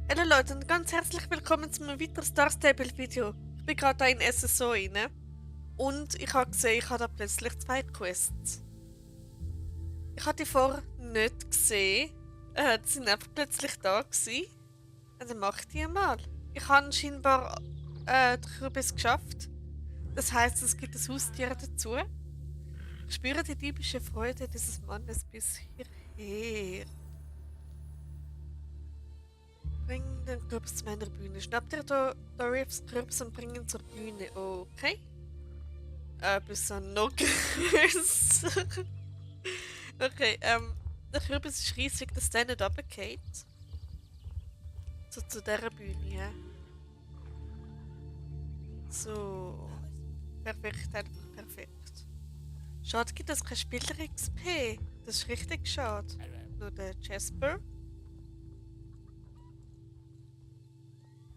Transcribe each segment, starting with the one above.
Hallo Leute und ganz herzlich willkommen zu einem weiteren Star Stable Video. Ich bin gerade in SSO rein und ich habe gesehen, ich habe da plötzlich zwei Quests. Ich habe die vorher nicht gesehen. Die sind einfach plötzlich da gewesen. Und dann mache ich die mal. Ich habe scheinbar den Kürbis geschafft. Das heisst, es gibt ein Haustier dazu. Ich spüre die diebische Freude dieses Mannes bis hierher. Bring den Kürbis zu meiner Bühne. Schnapp dir Dorifs Kürbis und bring ihn zur Bühne. Okay. Bis dann noch größer. Okay, der Kürbis ist riesig, dass der nicht runtergeht. So zu dieser Bühne, ja. So. Perfekt, einfach perfekt. Schade gibt es kein Spieler XP. Das ist richtig schade. Nur der Jasper.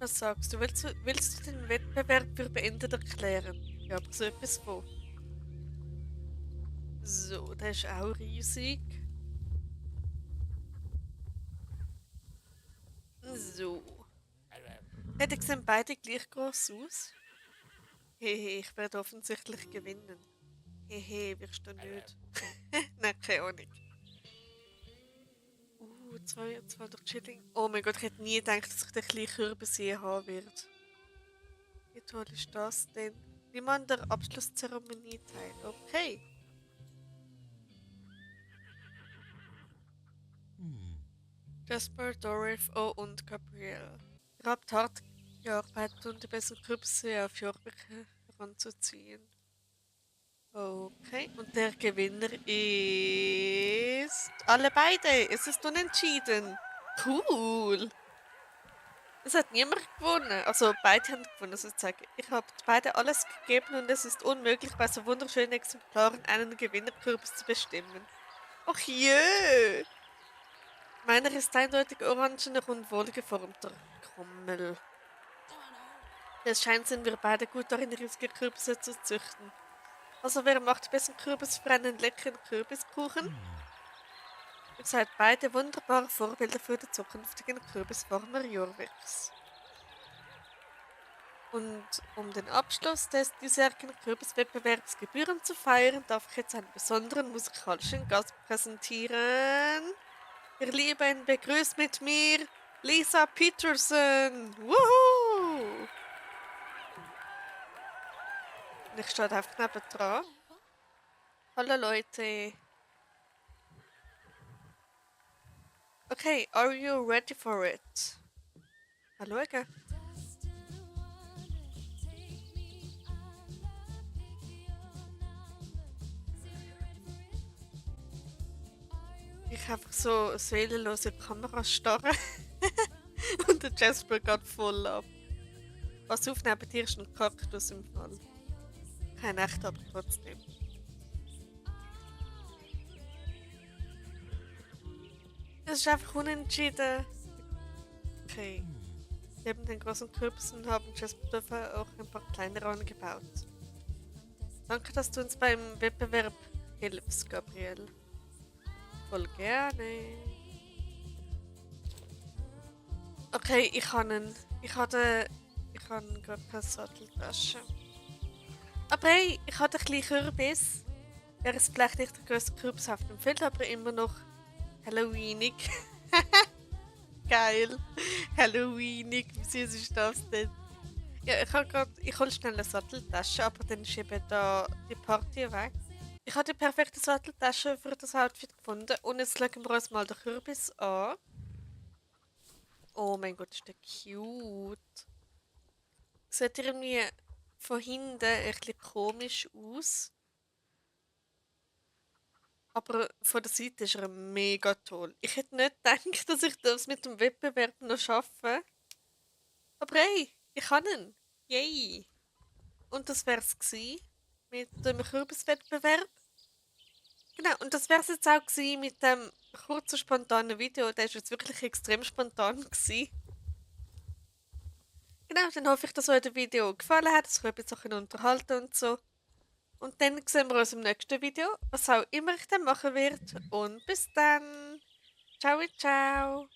Was sagst du? Willst du den Wettbewerb für beendet erklären? Ja, aber so etwas von. So, der ist auch riesig. So. Hey, die sehen beide gleich groß aus. Hehe, ich werde offensichtlich gewinnen. Hehe, wirst du nicht. Nein, keine Ahnung. 22 Schilling. Oh mein Gott, ich hätte nie gedacht, dass ich den kleinen Kürbis je haben werde. Wie toll ist das denn? Nimm an der Abschlusszeremonie teil. Okay. Jasper, Dorif, O und Gabriel. Ihr habt hart gearbeitet, um die besten Kürbisse auf Jorvik heranzuziehen. Okay, und der Gewinner ist... Alle beide! Es ist unentschieden! Cool! Es hat niemand gewonnen. Also beide haben gewonnen, sozusagen. Ich habe beide alles gegeben und es ist unmöglich, bei so wunderschönen Exemplaren einen Gewinnerkürbis zu bestimmen. Och jö! Meiner ist eindeutig orangener und wohlgeformter. Krummel. Es scheint, sind wir beide gut darin, riesige Kürbisse zu züchten. Also wer macht besten Kürbis für einen leckeren Kürbiskuchen? Ihr seid beide wunderbare Vorbilder für die zukünftigen Kürbisfarmer Jorviks. Und um den Abschluss des diesjährigen Kürbiswettbewerbs gebührend zu feiern, darf ich jetzt einen besonderen musikalischen Gast präsentieren. Ihr Lieben, begrüßt mit mir Lisa Peterson. Woohoo! Und ich stehe einfach nebendran. Hallo Leute. Okay, are you ready for it? Mal schauen. Ich einfach so seelenlose Kamera starren. Und der Jasper geht voll ab. Pass auf, neben dir ist ein Kaktus im Fall. Kein echt, aber trotzdem. Es ist einfach unentschieden. Okay. Neben den großen Kürbisen haben Jasper auch ein paar kleinere angebaut. Danke, dass du uns beim Wettbewerb hilfst, Gabriel. Voll gerne. Okay, ich habe gerade keine Satteltasche. Aber hey, ich habe einen kleinen Kürbis. Er ist vielleicht nicht der größte Kürbis auf dem Feld, aber immer noch Halloweenig. Geil. Halloweenig, wie süß ist das denn? Ja, ich hole schnell eine Satteltasche, aber dann ist eben da die Party weg. Ich habe die perfekte Satteltasche für das Outfit gefunden und jetzt schauen wir uns mal den Kürbis an. Oh mein Gott, ist der cute. Sieht irgendwie von hinten ein bisschen komisch aus. Aber von der Seite ist er mega toll. Ich hätte nicht gedacht, dass ich das mit dem Wettbewerb noch schaffe. Aber hey, ich kann ihn. Yay! Und das wär's gsi mit dem Kürbiswettbewerb. Genau, und das wär's jetzt auch gsi mit dem kurzen, spontanen Video. Der ist jetzt wirklich extrem spontan gsi. Genau, dann hoffe ich, dass euch das Video gefallen hat, dass ich euch ein bisschen unterhalten und so. Und dann sehen wir uns im nächsten Video, was auch immer ich dann machen werde. Und bis dann. Ciao, ciao.